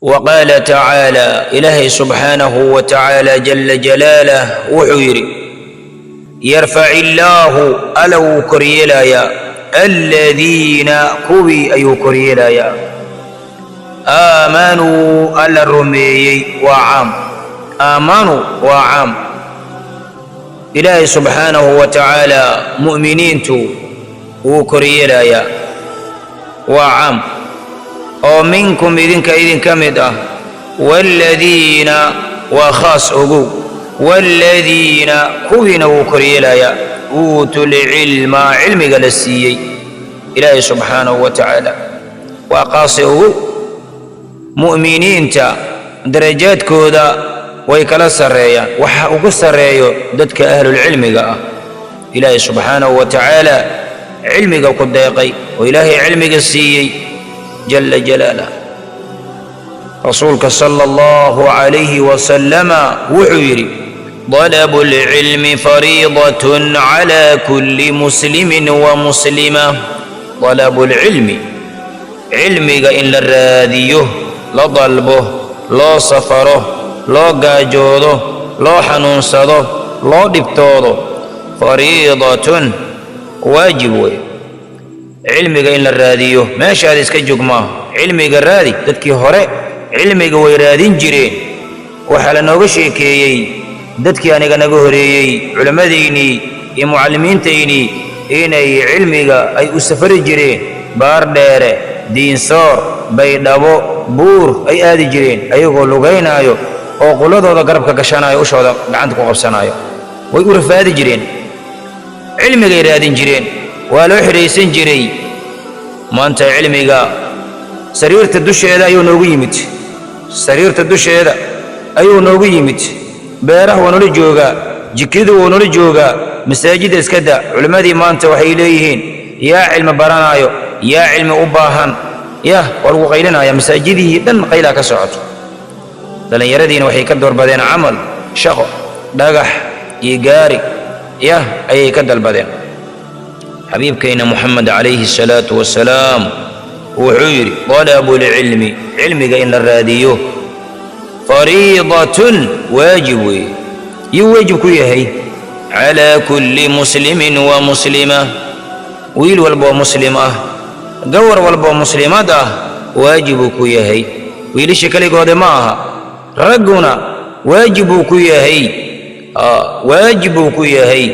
Wa qaala tacaala, Ilaahay subxaanahu wa tacaala jalla jalaalah wuxuu yidhi: yarfac illaahu, Alla wuu koryeelayaa, aladiina kuwii ayuu koryeelayaa, aamanuu, Alla rumeeyey. Waa caam, aamanuu waa caam. Ilaahay subxaanahu wa tacaala mu'miniintu wuu koryeelayaa, waa caam, oo minkum idinka idinka mid ah. Waaladiina waa khaas, ogow. Waaladiina kuwiina wuu koryeelayaa, uutuu lcilma, cilmiga la siiyey. Ilaahay subxaanahu wa tacaala waa qaase, ogow. Mu'miniinta darajaadkooda way kala sarreeyaan. Waxa ugu sarreeyo dadka ahlulcilmiga ah, Ilaahay subxaanahu wa tacaala cilmiga ku deeqay oo Ilaahay cilmiga siiyey jalla jalaalah. Rasuulka sala allahu calayhi wasalama wuxuu yidhi: dalabu lcilmi fariidatun cala kulli muslimin wa muslima. Dalabu lcilmi, cilmiga in la raadiyo, la dalbo, loo safaro, loo gaajoodo, loo xanuunsado, loo dhibtoodo, fariidatun, waajib wey cilmiga in la raadiyo. Meeshaad iska jog maaha, cilmiga raadi. Dadkii hore cilmiga way raadin jireen. Waxaa la nooga sheekeeyey dadkii aniga naga horeeyey, culimmadaynii iyo mucallimiintaynii, inay cilmiga ay u safari jireen. Baardheere, Diinsoor, Baydhabo, Buur ay aadi jireen ayagoo lugaynaayo oo quladooda garabka gashanaayo, ushooda gacanta ku qabsanaayo. Way u rafaadi jireen, cilmigay raadin jireen, waa loo xidhaysan jiray. Maanta cilmiga sariirta dusheeda ayuu noogu yimid, sariirta dusheeda ayuu noogu yimid. Beeraha waa nala joogaa, jikadu wuu nala joogaa, masaajidda iska da. Culimmadii maanta waxay leeyihiin: yaa cilmi baranaayo? Yaa cilmi u baahan? Yah, waa lagu qaylinaya, masaajidihii dhan qaylaa ka socoto. Dhallinyaradiina waxay ka doorbadeen camal, shaqo, dhagax iyo gaari yah ayay ka dalbadeen. Xabiibkayna Muxamed calayhi asalaatu wasalaam wuxuu yidhi: dalabu lcilmi, cilmiga in la raadiyo, fariidatun, waajib weeye. Yuu waajib ku yahay? Calaa kulli muslimin wa muslima, wiil walboo muslim ah, gawar walboo muslimad ah waajibuu ku yahay. Wiilasha keligoode ma aha, ragguna waajib buu ku yahay, waajib buu ku yahay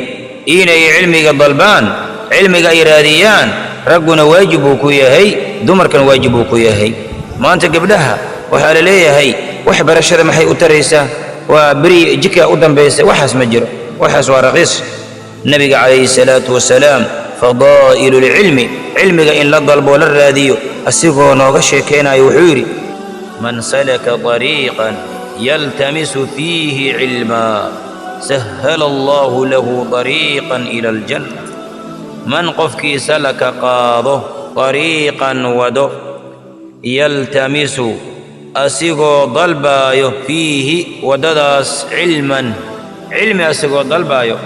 inay cilmiga dalbaan, cilmiga ay raadiyaan. Ragguna waajib buu ku yahay, dumarkana waajib buu ku yahay. Maanta gabdhaha waxaa la leeyahay: wax barashada maxay u taraysaa? Waa beri jika u dambaysa. Waxaas ma jiro, waxaas waa raqiis. Nabiga calayhi salaatu wasalaam fadaa'ilu lcilmi, cilmiga in la dalboo la raadiyo, asigoo nooga sheekaynayo wuxuu yidhi: man salaka طariiqan yaltamisu fiihi cilmaa sahala allahu lahu طariiqan ila aljanna. Man qofkii salaka qaado, طariiqan wado, yaltamisu asigoo dalbaayo, fiihi waddadaas, cilman cilmi asigoo dalbaayo,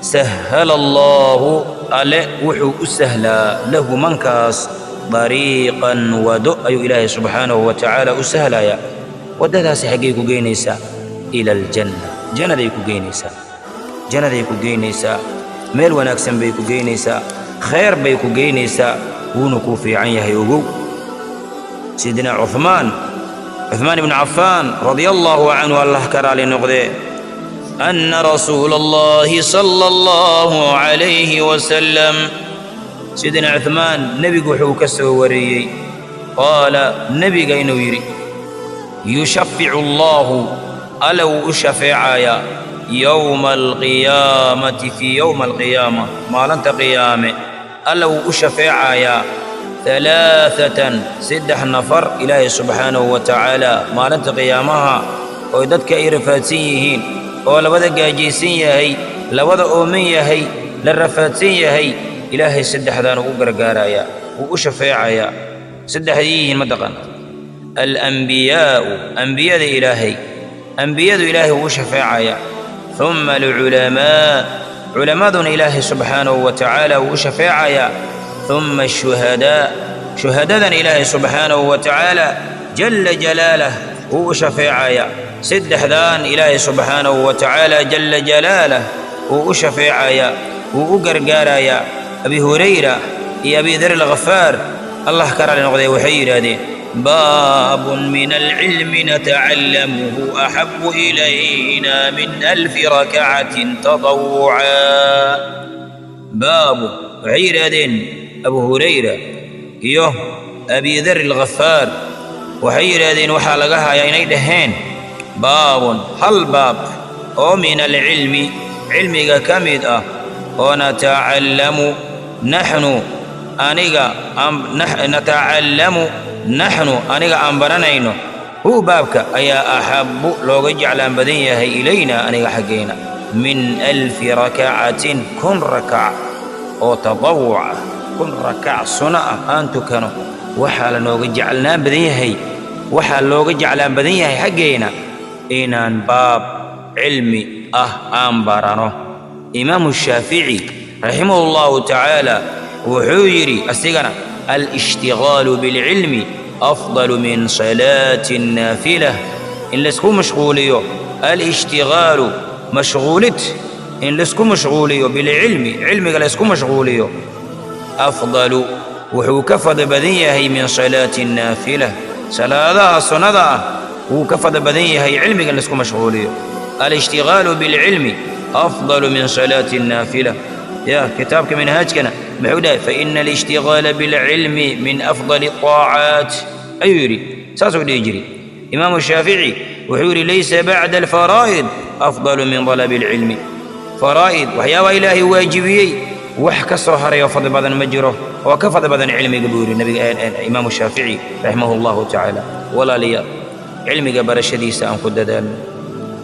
sahala allaahu, Alle wuxuu u sahlaa, lahu mankaas, dariiqan wado ayuu Ilaahay subxaanahu wa tacaala u sahlayaa. Waddadaasi xaggay ku geynaysaa? Ila aljanna, jannaday ku geynaysaa, jannaday ku geynaysaa, meel wanaagsan bay ku geynaysaa, khayr bay ku geynaysaa, wuuna kuu fiican yahay, ogow. Sidina Cuhmaan, Cuhmaan ibnu Cafaan radia allaahu canhu, Allah ka raali noqdee, ana rasuula allahi sala allahu calayhi wasalam, sidina Cuhmaan nebigu wuxuu ka soo wariyey, qaala, nebiga inuu yidhi: yushaficu allaahu, Alla wuu u shafeecayaa, yowma alqiyaamati, fii yowma alqiyaama, maalinta qiyaame Alla wuu u shafeecayaa, alaaatan, saddex nafar. Ilaahay subxaanahu wa tacaala maalinta qiyaamaha oo dadka ay rafaadsan yihiin, oo labada gaajaysan yahay, labada ooman yahay, la rafaadsan yahay, Ilaahay saddexdaan uu u gargaarayaa, wuu u shafeecayaa. Saddexday yihiin ma taqaan? Alambiyaa'u, ambiyada Ilaahay, ambiyadu Ilaahay wuu u shafeecayaa. Humma alculamaa, culammaduna Ilaahay subxaanahu wa tacaala wuu u shafeecayaa. Humma ashuhadaa, shuhadadana Ilaahay subxaanahu wa tacaala Jalla jalaalah wuu u shafeecayaa. Saddexdan Ilaahay subxaanahu wa tacaala jalla jalaalah wuu u shafeecayaa, wuu u gargaarayaa. Abi Hurayra iyo Abi Dar Alghafaar, Allah ka rali noqday, waxay yidhaahdeen: باب من العلم نتعلمه أحب إلينا من 1000 ركعة تطوعا. باب, waxay yidhaahdeen Abu Hurayra iyo Abi Dar Alghafaar, waxay yidhaahdeen waxaa laga hayaa inay dhaheen: baabun, hal baab oo min alcilmi, cilmiga ka mid ah, oo natacallamu naxnu, aniga, natacallamu naxnu, aniga aan baranayno hu, baabka ayaa axabbu, looga jeclaan badan yahay, ilayna, aniga xaggayna, min 1000 rakacatin, 1000 rakac oo tatawuc ah. 1000 rakac suno ah aan tukano waxaa la nooga jeclaan badan yahay, waxaa looga jeclaan badan yahay xaggayna inaan baab cilmi ah aan barano. Imaamu Shaafici raximahu Allahu tacaala wuxuu yidhi asigana: alishtigaalu bilcilmi afdalu min salaati naafila. In laysku mashquuliyo, alishtigaalu, mashquulid, in laysku mashquuliyo, bilcilmi, cilmiga laysku mashquuliyo, afdalu, wuxuu ka fadli badan yahay, min salaati naafila, salaadaha sunnada ah wuu ka fadli badan yahay cilmiga in laysku mashquuliyo. Alishtigaalu bilcilmi afdalu min salaati naafila. Ya kitaabka minhaajkana muxuu dhahay? Faina alishtigaala bilcilmi min afdali الطaacaat ayuu yidhi. Saasuu dhihi jiray Imaamu Shaafici. Wuxuu yidhi: laysa bacda alfaraa'id afdalu min dalabi alcilmi. Faraa'id, waxyaabaha Ilaahay waajibiyey, wax ka soo haray oo fadli badan ma jiro oo ka fadli badan cilmiga, buu yidhi nabiga Imaamu Shaafici raximahu Allahu tacaala. Walaalayaal, cilmiga barashadiisa aan ku dadaalno.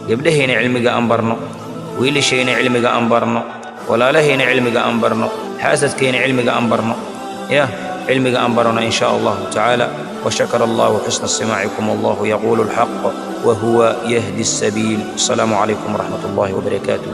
Gabdhahayna cilmiga aan barno, wiilashayna cilmiga aan barno, walaalahayna cilmiga aan barno, xaasadkayna cilmiga aan barno, ya cilmiga aan barno in shaa Allahu tacaala. وشكر الله حسن استماعكم، والله يقول الحق وهو يهدي السبيل. السلام عليكم ورحمة الله وبركاته.